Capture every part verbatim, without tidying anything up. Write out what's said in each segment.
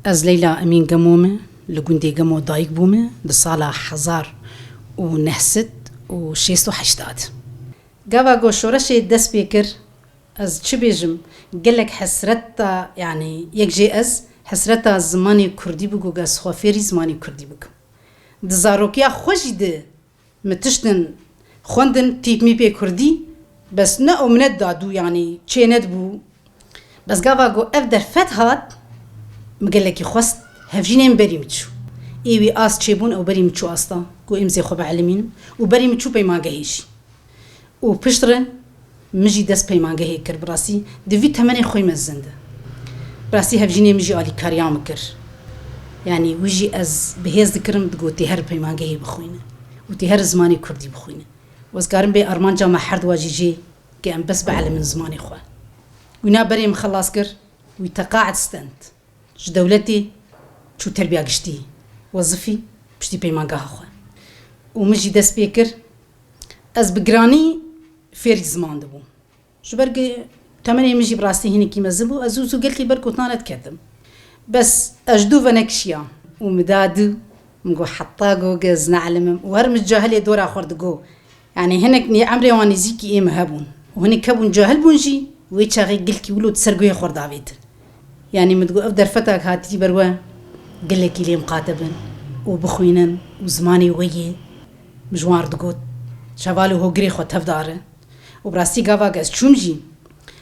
Ez Leyla Emîn Gemo me, li gundê Gemo dayik bûme, di sala hezar û neh sed û şêst û heştad. Gava ku şoreşê dest pê kir, ez çi bêjim, gelek hesreta, yanî yek jê ez, hesreta zimanê kurdî bû ku ez xwe fêrî zimanê kurdî bikim. Di zarokiya xwe jî de min tiştin xwendin, tîp mîpê kurdî, bes ne ew min nedadû, yanî çê nedibû. Bes gava ku ev derfet hat, min gelekî xwest, hevjînê min berî min çû. Ê wî ast çêbûn, ew berî min çû asta, ku êmzê xwe bielimînim û berî min çû peymangehê jî. Û piştre min jî dest peymangehê kir. Bi rastî di vî temenê xwe mezin de. Bi rastî hevjînê min jî alîkariya min kir. Yanî wî jî ez bi hêz dikirim, digot tê her peymangehê bixwîne. Û tê her zimanê kurdî bixwîne. Û ez karim bê armanca me herduwa jî jê ke em bes bielimin zimanê xwe. Wîna berê min xelas kir, wî teqaet stend. Ji dewletê çû terbiya giştî, wezifî piştî peymangeha xwe. Û min jî dest pê kir. Ez bi giranî fêrî ziman dibûm. Ji ber ku temenê min jî bi rastî hinekî mezin bû, ez zû zû gelkî ber gotina nediketim. Bes ez ji dû venekişiyam û min da dû, min got heta ku ez neelimim û her min cahilê dora xwe digot. Yanî hinek nê emrê wan nêzîkî ê min hebûn û hinek hebûn cahil bûn jî, wê çaxê gilkî wilo di ser guhê xwe davêtin. Yanî min digot ev derfeta hatî ber we gelekî lê miqate bin û bixwînin û zimanê we yê. Min ji wan re digot, ji heval û hogirê xwe tev dare. Û bi rastî gava ku ez çûm jî,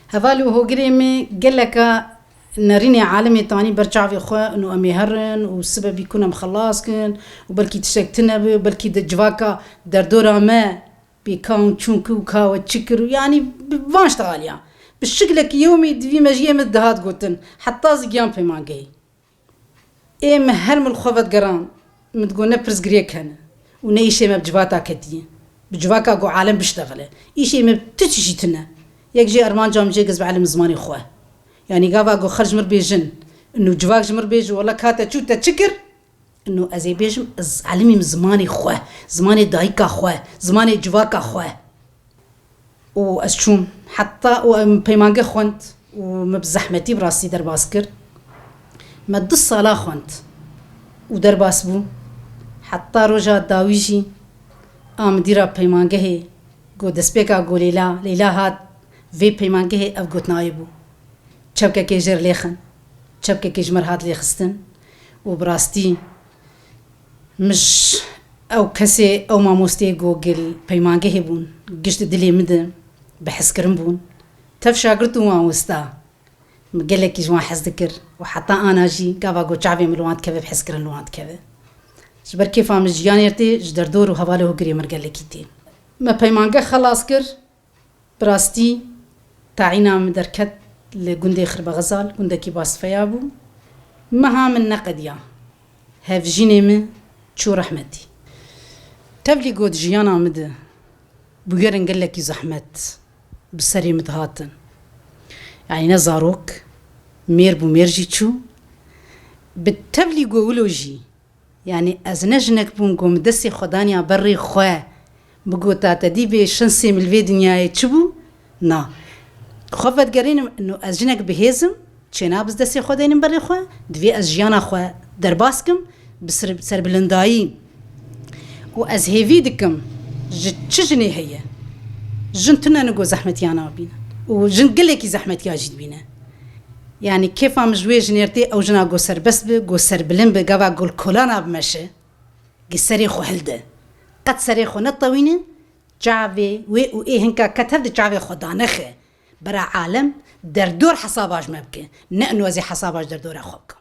heval û hogirê min geleka nerînê alimê tanî ber çavê xwe, û em ê herin û sibe bîkun em xelas kin û belkî tiştek tune bi, belkî di civaka derdora me pê ka hûn çûn kir û ka we çi kir û yanî bi van ştexaliyan. Bi şiklekî yewmî di vî mejiyê min dihat gotin, heta ez giyan peymangehê. Ê min her min li xwe vedigeran, min digot ne pirsgirêk hene û ne îşê me bi civata ketiye. Bi civaka ku alem biştexile. Îşê me tu tişî tune. Yek jê armanca min jê giz bi elim zimanê xwe. Yanî gava ku xer ji mir bêjin, û civak ji mir bêjin, wela ka te çû te çi kir? Û ez ê bêjim, ez elimîm zimanê xwe, zimanê dayika xwe, zimanê civaka xwe. Û ez çûm, heta û em peymange xwend û me bi zehmetî bi rastî derbas kir. Me du sala xwend û derbas bû. Heta roja dawî jî a midîra peymangehê got destpêka got Leyla, Leyla hat vê peymangehê ev gotinayê bû. Çepkekê jêr lêxin. Çepkekê ji me re hat lêxistin û bi rastî min ji ew kesê, ew mamosteyê ku gil peymangehê bûn, giş di dilê min de bi hezkirin bûn. Tev şagirt û wan wista. Min gelekî ji wan hez dikir û heta ana jî gava ku çavê min li wan dikeve, bi hezkirin li wan dikeve. Ji ber kêfa min jiyanê tê, ji derdor û hevalê hogirê min gelekî tê. Me peymangeh xelas kir. Bi rastî, tayîna min derket li gundê Xirbexezal, gundekî Basifeya bû. Meha min neqediya. Hevjînê min çû rehmetî. Tevlî got jiyana min de bûyerin gelekî zehmet bi serê min dihatin. Yanî ne zarok, mêr bû, mêr jî çû. Bi tevlî got wilo jî Yanî ez ne jinek bûm ku min destê xwe daniya ber rê xwe, bigota te dî bê şensê min li vê dinyayê çi bû? Na. Xwe vedigerînim, no ez jinek bihêz im, çênab ez destê xwe deynim ber rê xwe, divê ez jiyana xwe derbas kim, bi ser-, serbilindayî. Û ez hêvî dikim, ji çi jinê heye? Jin tune ne ku zehmetiya nabîne. Û jin gelekî zehmetiya jî dibîne. Yanî kêfa min ji wê jinê re tê, ew jina ku serbest bi, ku serbilind bi, gava ku li kolana bimeşe, gi serê xwe hilde. Qet serê xwe netewîne, çavê wê û ê hinka ke tev di çavê xwe danexe. Bera alem derdor hesaba ji me bike. Ne ino ez ê hesaba ji derdora xwe bikim.